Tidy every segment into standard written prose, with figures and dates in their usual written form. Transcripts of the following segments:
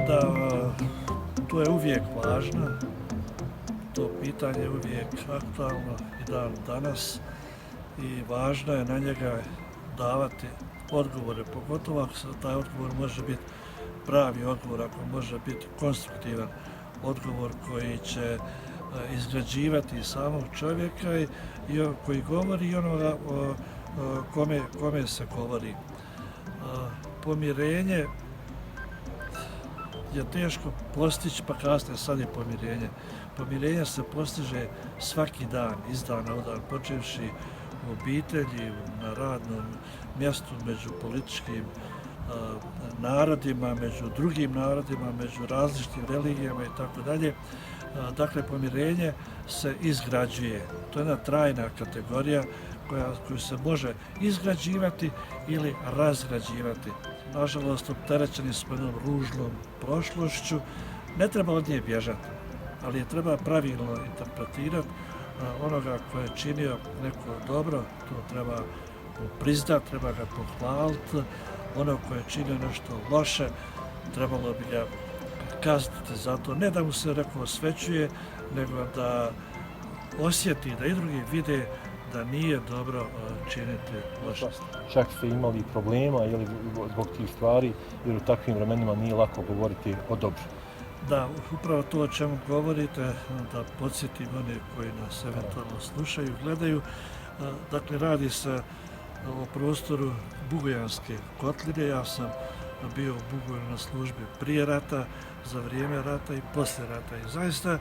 da to je uvijek važno, to pitanje je uvijek aktualno i dan danas i važno je na njega davati odgovore, pogotovo ako taj odgovor može biti pravi odgovor, ako može biti konstruktivan odgovor koji će izgrađivati samog čovjeka i koji govori i onoga kome se govori. Pomirenje je teško postići, pa kasnije sad je pomirenje. Pomirenje se postiže svaki dan, iz dana u dan, počevši u obitelji, na radnom mjestu, među političkim narodima, među drugim narodima, među različitim religijama i tako dalje. Dakle, pomirenje se izgrađuje. To je jedna trajna kategorija koju se može izgrađivati ili razgrađivati. Nažalost, opterećeni smo jednom ružnom prošlošću. Ne treba od nje bježati, ali je treba pravilno interpretirati onoga ko je činio neko dobro, to treba priznati, treba ga pohvaliti. Ono ko je činio nešto loše, trebalo bi ga kazniti za to. Ne da mu se neko osvećuje, nego da osjeti, da i drugi vide da nije dobro činiti loše. Čak ste imali problema ili zbog tih stvari, jer u takvim vremenima nije lako govoriti o dobru. Da, upravo to o čemu govorite, da podsjetim one koji nas eventualno slušaju, gledaju. Dakle, radi se o prostoru Bugojanske kotline. Ja sam bio u Bugojnu na službi prije rata, za vrijeme rata i poslije rata. I zaista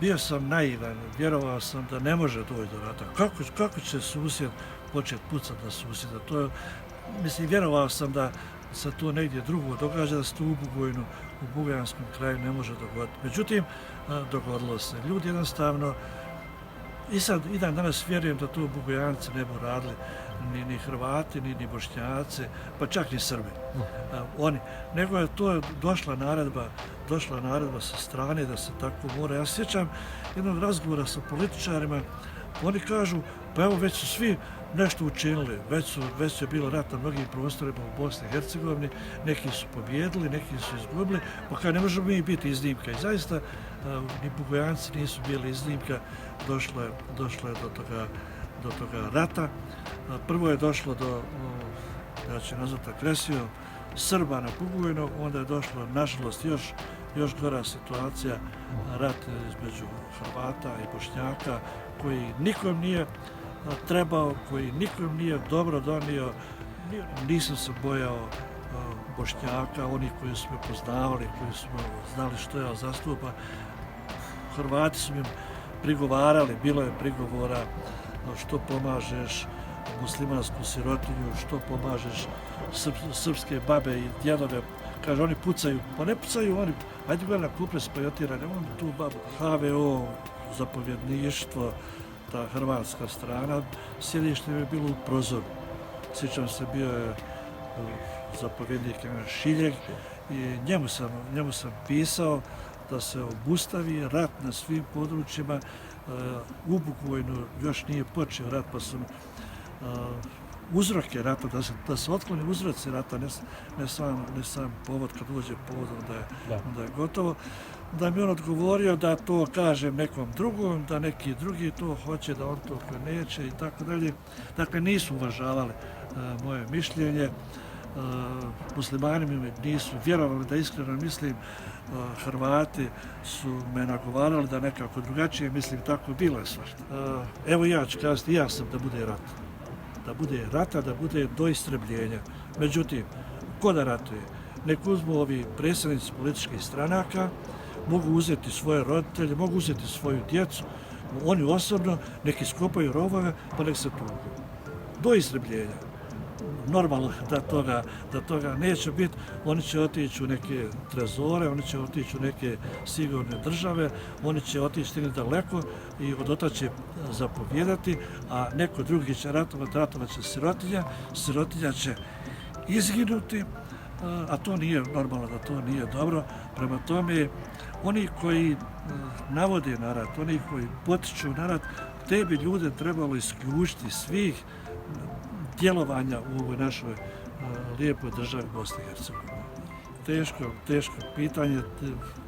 bio sam naivan, vjerovao sam da ne može doći do rata. Kako će susjed početi pucati na susjeda? Vjerovao sam da se to negdje drugo događa, da se to u Bugojnu, u Bugojanskom kraju ne može dogoditi. Međutim, dogodilo se. Ljudi jednostavno, i dan danas vjerujem da to Bugojanci ne bi radili, ni Hrvati, ni Bošnjaci, pa čak ni Srbi. Nego je to došla naredba sa strane da se tako mora. Ja sjećam jednog razgovora sa političarima, oni kažu, pa evo već su svi nešto učinili, već je bilo rat na mnogim prostorima u Bosni i Hercegovini, neki su pobjedili, neki su izgubili, pa kao ne možemo mi biti iznimka. I zaista ni Bugojanci nisu bili iznimka, došlo je do toga rata. Prvo je došlo do, ja ću nazvati agresiju, Srba na Bugojnu, onda je došlo, nažalost, još gora situacija, rat između Hrvata i Bošnjaka, koji nikom nije trebao, koji nikom nije dobro donio. Nisam se bojao Bošnjaka, oni koji su me poznavali, koji su znali što ja zastupam. Hrvati su mi prigovarali, bilo je prigovora što pomažeš muslimansku sirotinju, što pomažeš srpske babe i djedove. Kaže, oni pucaju, pa ne pucaju oni, ajde gledaj na kupres pa jotira, nemoj tu babu. HVO, zapovjedništvo, ta hrvatska strana, sjedište je bilo u Prozoru. Sjećam se, bio je zapovjednik Šiljeg i njemu sam pisao da se obustavi rat na svim područjima. U Bugojnu još nije počeo rat, pa sam uzroke rata, da se otkloni uzroci rata, ne sam povod, kad uđe povod, onda je gotovo. Da mi on odgovorio da to kažem nekom drugom, da neki drugi to hoće, da on to neće i tako dalje. Dakle, nisu uvažavali moje mišljenje. Muslimani mi nisu vjerovali, da iskreno mislim, Hrvati su me nagovarali da nekako drugačije mislim, tako bilo je svašta. Evo ja ću kazati, ja sam da bude rat. Da bude rata, da bude do istrebljenja. Međutim, ko da ratuje? Nek uzmu ovi predsjednici političkih stranaka, mogu uzeti svoje roditelje, mogu uzeti svoju djecu, oni osobno, neki skopaju rovove, pa nek se tugu. Do istrebljenja. Normalno da toga neće biti, oni će otići u neke trezore, oni će otići u neke sigurne države, oni će otići daleko i odota će zapovjedati, a neko drugi će ratovat će sirotinja će izginuti, a to nije normalno, da to nije dobro. Prema tome, oni koji navode na rat, oni koji potiču na rat, te bi ljude trebalo isključiti svih djelovanja u ovoj našoj lijepoj državi Bosne i Hercegovine. teško pitanje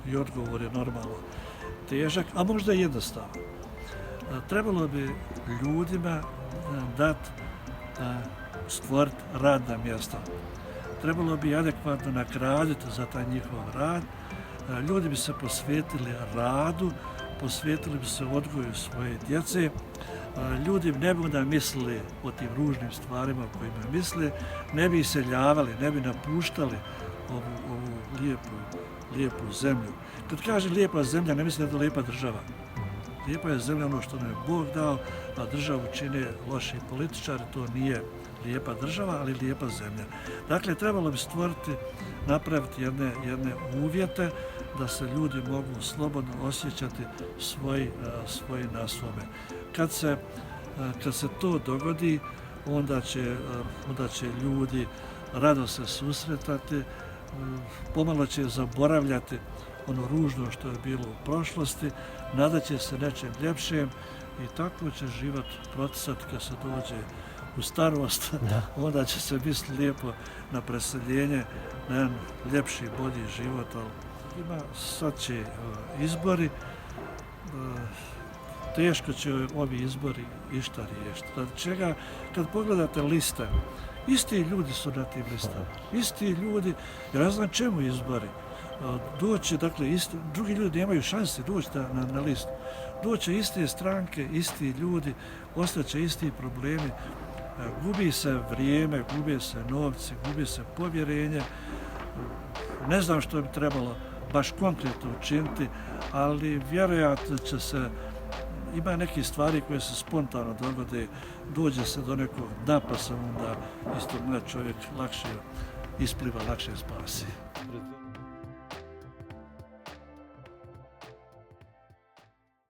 i odgovor je normalno težak, a možda i jednostavan. Trebalo bi ljudima dati, stvoriti radna mjesta. Trebalo bi adekvatno nagraditi za taj njihov rad. Ljudi bi se posvetili radu, posvetili bi se odgoju svoje djece. Ljudi ne bi onda mislili o tim ružnim stvarima o kojima misle, ne bi iseljavali, ne bi napuštali ovu lijepu zemlju. Kad kažem lijepa zemlja, ne mislim da je to lijepa država. Lijepa je zemlja ono što nam je Bog dao, a državu čine loši političari, to nije lijepa država, ali lijepa zemlja. Dakle, trebalo bi stvoriti, napraviti jedne uvjete da se ljudi mogu slobodno osjećati svoji na svome. Kad se to dogodi, onda će ljudi rado se susretati, pomalo će zaboravljati ono ružno što je bilo u prošlosti, nadat će se nečem ljepšem i tako će život proticati kad se dođe u starost, onda će se misliti lijepo na preseljenje, na jedan ljepši, bolji život. Sad će izbori, teško će ovi izbori išta riješiti. Kad pogledate liste, isti ljudi su na tim listama, isti ljudi, ja ne znam čemu izbori. Doće, dakle, drugi ljudi nemaju šanse doći na listu. Doće iste stranke, isti ljudi, ostaće isti problemi, gubi se vrijeme, gubi se novci, gubi se povjerenje. Ne znam što bi trebalo baš konkretno učiniti, ali vjerojatno će se, ima neke stvari koje se spontano dogode, dođe se do nekog dna pa se onda isto čovjek lakše ispliva, lakše spasi.